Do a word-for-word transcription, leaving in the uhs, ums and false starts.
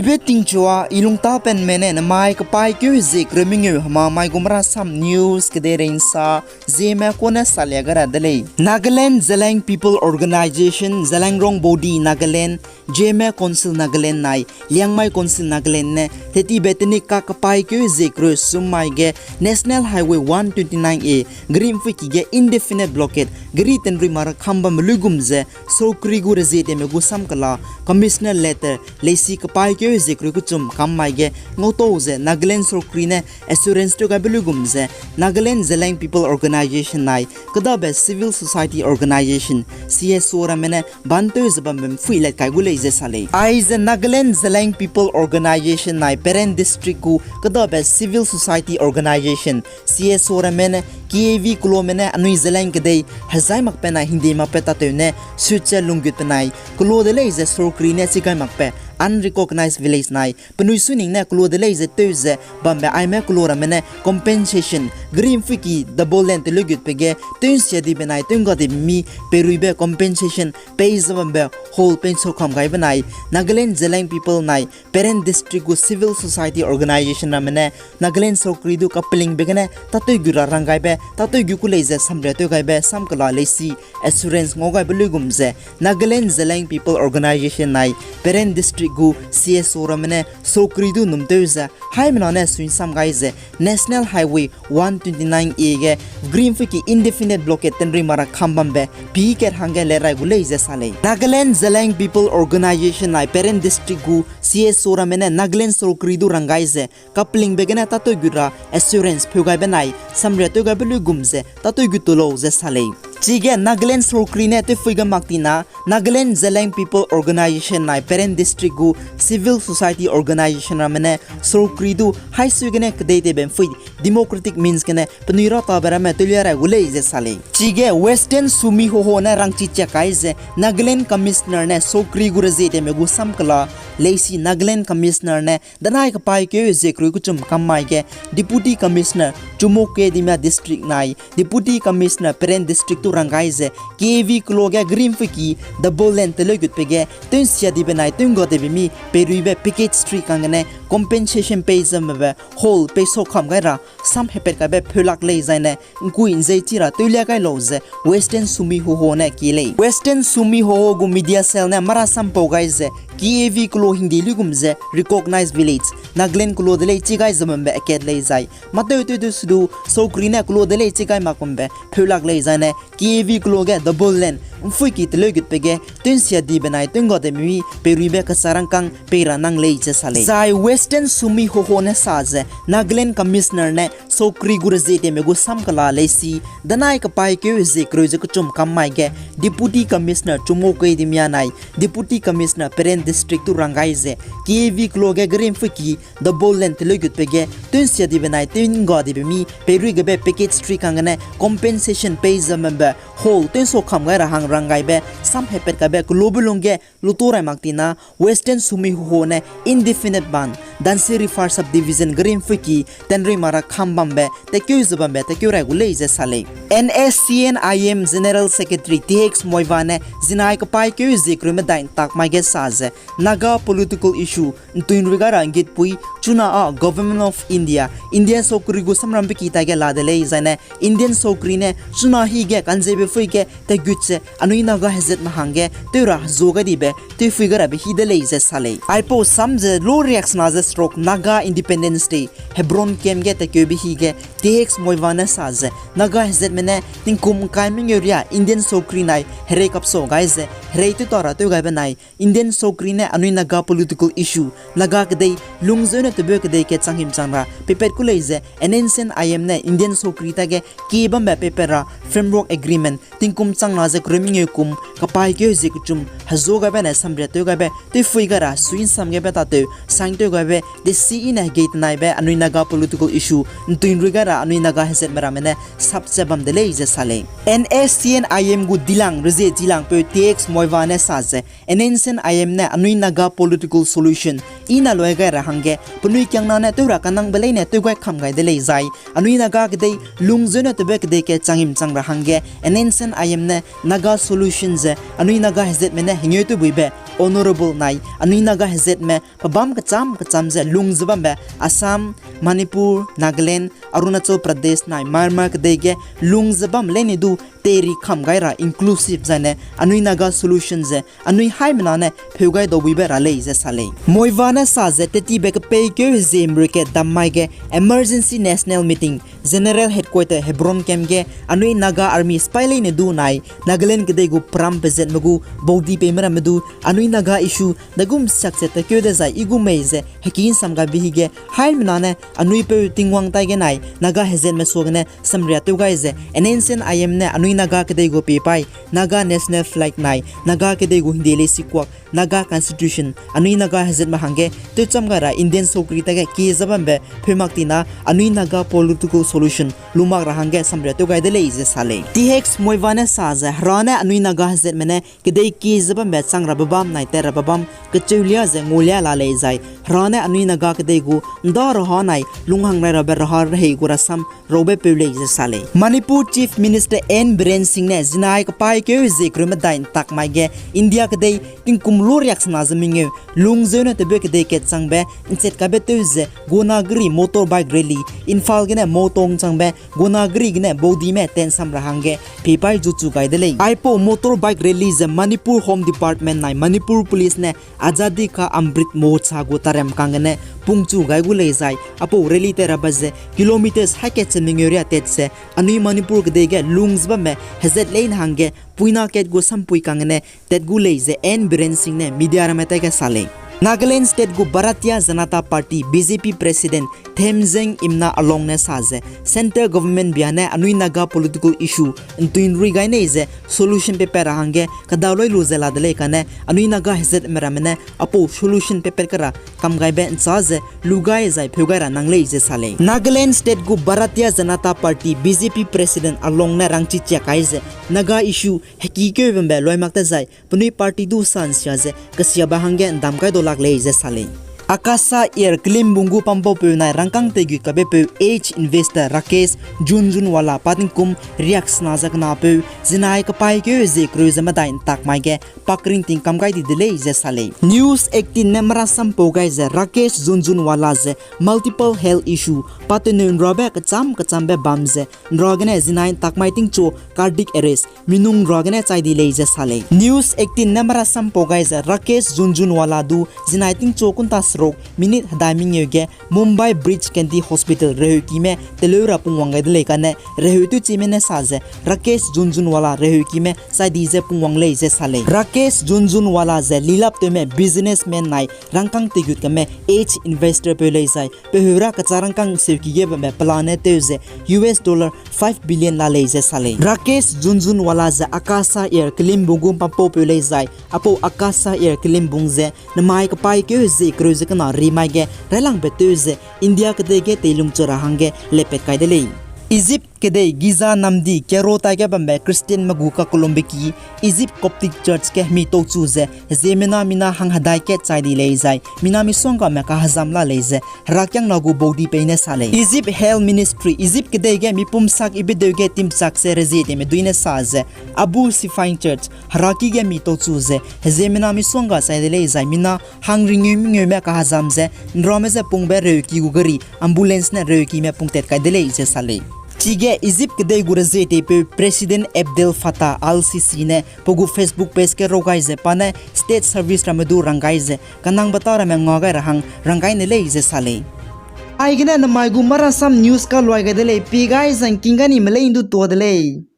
Ibe tingchua, i lungtapenme ne namai kepaîkeu hezie kereu mengeu hema mai gu Marasam News kedeirei nsa, Zeme kune salia ga ra de lei. Nagaland Zeliang People Organization, Zeliangrong Body Nagaland, Zeme Council Nagaland nai Liangmai Council Nagaland ne tetibe tenik ka kepaîkeu hezie kereu sum mai ge National Highway one twenty-nine A geri ’mpuiki ge indefinite blockade geri tenrui mara kham bambe luigum ze sorkari gu rezieteme gu samkela Commissioner Letter leisi kepaîkeu hezie kereu kechum kam mai ge ngautau ze Nagaland sorkari ne assurance tew gaibe luigum ze Nagaland Zeliang People Organization nai kedabe Civil Society Organization, C S O ramme ne ban tew ze bambe ’mphui lat kai gu lei ze sa lei. Aize Nagaland Zeliang People Organization nai Peren District gu kedabe Civil Society Organization, C S O ramme ne K A V kelome ne anui Zeliang kedei hezai makbe nai hingde makbe tatew ne sut ze lunggut benai kelo de lei ze sorkari ne chi gai makbe unrecognized village nai penui suning ne kelo de lei ze tew ze bambe aime kelo ramme ne compensation geri ’mpuiki double lane teleu gutbe ge tew ’nsia dibe nai tew ’ngga dibe mi peiruibe compensation pei ze bambe hall pei ’nsau kam gaibe nai Nagaland Zeliang People nai Peren District gu Civil Society Organization ramme ne Nagaland sorkari du kapelingbe gene tatew gu ra rang gaibe, tatew gu ku lei ze samria tew gaibe samkela leisi assurance ngau gaibe luigum ze Nagaland Zeliang People Organization nai Peren District gu C S O ramme ne sorkari du num tew ze haimena ne sui'nsam gai ze National Highway one twenty-nine A ge geri ’mpuiki indefinite blockade tenrui mara kham bambe pi kat hangge le rai gu lei ze sa lei. Nagaland Zeliang People Organization nai Peren District gu C S O ramme ne Nagaland sorkari du rang gai ze kapelingbe gene tatew gu ra assurance pheu gaibe nai samria tew gaibe luigum ze tatew gu tu lau ze sa lei. Chige Nagaland sorkari ne tewphui ga mak tina Nagaland Zeliang People Organization nai Peren District gu Civil Society Organization ramme ne sorkari du haisui gene kedei teibe ’mphui democratic means gene penui ra tabe ramme tewlia rai gu lei ze sa lei. Chige Western Sumi Hoho ne rangchi chiak kai ze Nagaland Commissioner ne sorkari gu rezieteme gu samkela leisi Nagaland Commissioner ne danai kepaîkeu hezie kereu kechum kam mai ge Deputy Commissioner Chümoukedima District nai Deputy Commissioner Peren District tu rang gai ze K A V kelo ge geri ’mpuiki double lane teleu gutbe ge tew ’nsia dibe nai tew ’ngga dibe mi peiruibe package three kanggene compensation pei ze bambe hall pei sau kam gai ra sam hepat kaibe pheu lak lei zaine ’ngkui ’nzei chi ra tewlia gai lau ze Western Sumi Hoho ne kie lei. Western Sumi Hoho gu media cell ne marasam pau gai ze K A V kelo hingde luigum ze recognized village Nagaland kelo de lei chi gai ze bambe akat lei zai mâtew tew du sudu sorkari ne kelo de lei chi gai mak bambe pheu lak lei zaine K A V kelo ge double lane ’mpuiki teleu gutbe ge tew ’nsia dibe nai tew ’ngga dibe mi peiruibe kasa rangkâng pei ra nang lei ze sa lei. Zai Western Sumi Hoho ne sa ze Nagaland Commissioner ne sorkari gu rezieteme gu samkela leisi danai kepaîkeu hezie kereu ze kechum kam mai ge Deputy Commissioner Chümoukedima nai Deputy Commissioner Peren District tu rang gai ze K A V kelo ge geri ’mpuiki double lane teleu gutbe ge tew ’nsia dibe nai tew ’ngga dibe mi peirui gebe package three kanggene compensation pei ze bambe hall tew ’nsau kam gai ra hang rang gaibe sam hepat kaibe kelobe lungge luto rai mak tina Western Sumi Hoho ne indefinite ban Dhansiri Far Subdivision geri ’mpuiki tenrui mara kham bambe tekeu ze bambe tekeu rai gu lei ze sa lei. N S C N I M General Secretary T X Muivah ne zinai kepaîkeu hezie kereu medai ’ntak mai ge sa ze Naga political issue ’ntuinrui gai ra ’nggitpui chuna â Government of India, Indian sorkari gu samrambe ki tai ge la de lei zaine Indian sorkari ne chuna hi ge kanzeibe phui ge tegut ze anui Naga hezatme hangge tew ra hezu gai dibe tewphui gai rabe hi de lei ze sa lei. Aipau sam ze lo riaksena ze seruk Naga Independence Day Hebron camp ge tekeube hi ge T X Muivah ne sa ze Naga hezatme ne tingkum ’ngkai mengeu riâ Indian sorkari nai herei kapsau gai ze herei tewta ra tew gaibe nai Indian sorkari ne anui Naga political issue, Naga kedei lungzeu ne tebeu kedei ke chang himchang ra peipat ku lei ze N S C N I M ne Indian sorkari tage kie bambe peipat ra Framework Agreement tingkum changna ze kereu mengeu kum kepaîkeu hezie kechum hezu gaibe ne samria tew gaibe tewphui gai ra sui'nsam gaibe tatew sign tew gaibe desi i ne hegei tenaibe anui Naga political issue ’ntuinrui gai ra anui Naga hezatme ramme ne sap ze bam de lei ze sa lei. N S C N I M gu dilang rezie chilangpeu T X Muivah ne sa ze N S C N I M ne anui Naga political solution i na loi gai ra hangge penui kiangna ne tew ra kanangbe leine tew gai kam gai de lei zai anui Naga kedei lungzeu ne tebeu kedei ke chang himchang ra hangge N S C N I M ne Naga solution ze anui Naga hezatme ne hengeu tewbuibe Honourable nai anui Naga hezatme pebâm kecham kecham ze lung ze bambe Assam, Manipur, Nagaland, Arunachal Pradesh nai Myanmar kedei ge lung ze bam leine du teri kam gai ra inclusive zaine anui Naga solution ze anui haimena ne pheu gai dau buibe ra lei ze sa lei. Muivah ne sa ze tetibe kepeikeu heziemrui ke dam mai ge emergency national meeting General Headquarter Hebron camp ge anui Naga Army sipai leine du nai Nagaland kedei gu pram pezatme gu baudi peime ramme du anui Naga issue dagum siak ze tekeu dezai i gu mei ze heki nsam gaibe hige haimena ne anui peu Tingwang tai ge nai Naga hezatme suagene samria tew gai ze N S C N I M ne anui Naga kedei gu pie pai Naga national flag nai Naga kedei gu hingde leisikuak Naga Constitution anui Naga hezatme hangge tewcham gai ra Indian sokri tage kie ze bambe pheu mak tina anui Naga political solution lu mak ra hangge samria tew gai de lei ze sa lei. Th Muivah ne sa ze hera ne anui Naga hezatme ne kedei kie ze bambe chang rabe bam nai tat rabe bam kecheulia ze ngulia la lei zai hera ne anui Naga kedei gu nda raha nai lunghang rai rabe raha rehei gu rasam raube peu lei ze sa lei. Manipur Chief Minister N Biren Singh ne zinai kepaîkeu hezie kereu medai ntak mai ge India kedei tingkum lu riaksena ze mengeu lungzeu ne tebeu kedei kat changbe nchet kaibe tew ze Gonagri motorbike rally, Imphal gene Moutong changbe Gonagri gene baudime tensam ra hangge pie pai zuchu gai de lei. Aipau motorbike rally ze Manipur Home Department nai Manipur Police ne Azadi Ka Amrit Mahotsav gu tarem kanggene pungchu gai gu lei zai, aipau rally tat rabe ze kilometres hakat ze mengeu riatat ze, anui Manipur kedei ge lung ze bamme hezat leine hangge puina kat gu sampui kanggene tat gu lei ze N Biren Singh ne media ramme taige sa lei. Nagaland State gu Bharatiya Janata Party, B J P President Themgeng Imna Along ne sa ze, Centre Government bia ne anui Naga political issue ntuinrui gai nei ze solution paper ra hangge kedaloi lu ze la de lei kane anui Naga hezatme ramme ne aipau solution paper kera kam gaibe nchâ ze lu gai zai pheu gai ra nang lei ze sa lei. Nagaland State gu Bharatiya Janata Party, B J P President Along ne rangchi chiak kai ze, Naga issue hekîkeu bambe luimak tezai penui party du sansia ze kesiabe hangge ndam kai dau lak lei ze sa lei. Akasa Air kelimbung gu pampaupeu nai rangkâng teigut kabepeu H investor Rakesh Jhunjhunwala pa tingkum riaksena ze kenapeu zinai kepaîkeu hezie kereu ze medai ntak mai ge pakring tingkam gai di de lei ze sa lei. News eighteen ne merasampau gai ze Rakesh Jhunjhunwala ze multiple health issue pa teneu nrabe kecham kechambe bam ze nragene zinai ntak mai tingchu cardiac arrest minung nragene chai di lei ze sa lei. News eighteen ne merasampau gai ze Rakesh Jhunjhunwala du zinai tingchu kunta seruk minute hedai mengeu ge Mumbai Bridge Candy Hospital reheukime teleu ra pungwang gai de lei kane reheu tewchime ne sa ze Rakesh Jhunjhunwala reheukime chai di ze pungwang lei ze sa lei. Rakesh Jhunjhunwala ze lilap tewme businessman nai rangkâng teigut kame H investor peu lei zai peheu ra kecha rangkâng seuki ge bambe pelane tew ze U S dollar five billion la lei ze sa lei. Rakesh Jhunjhunwala ze Akasa Air kelimbung gu pampaupeu lei zai aipau Akasa Air kelimbung ze nemai kepaîkeu hezie kereu ze kena rimai ge railangbe tew ze India kedei ge teilungchu ra hangge lepat kai de lei. Egypt kedei Giza namdi Cairo taige bambe Christianme gu kakellumbe ki Egypt Coptic Church ge hemi tauchu ze heziemena mina hanghedai kat chai di lei zai mina misuanggame kahezam la lei ze herakiangna gu baudi peine sa lei. Egypt Health Ministry, Egypt kedei ge mipum sak ibedeu ge timchak ze rezie tewme duine sa ze Abu Sifin Church heraki ge mi tauchu ze heziemena misuangga chai de lei zai mina hangringeu mengeume kahezam ze nrame ze pungbe reuki gu gari ambulance ne reukime pungtat kai de lei ze sa lei. Chige Egypt kedei gu rezie teipeu President Abdel Fattah al-Sisi ne pe gu Facebook page ge raw gai ze pa ne state service ramme du rang gai ze kanangbe tâ ramme nga gai ra hang rang gai ne lei ze sa lei. Aigene nemai gu marasam news kaluai gai de lei, pie gai zangking ga ni me lei ndu tuâ de lei.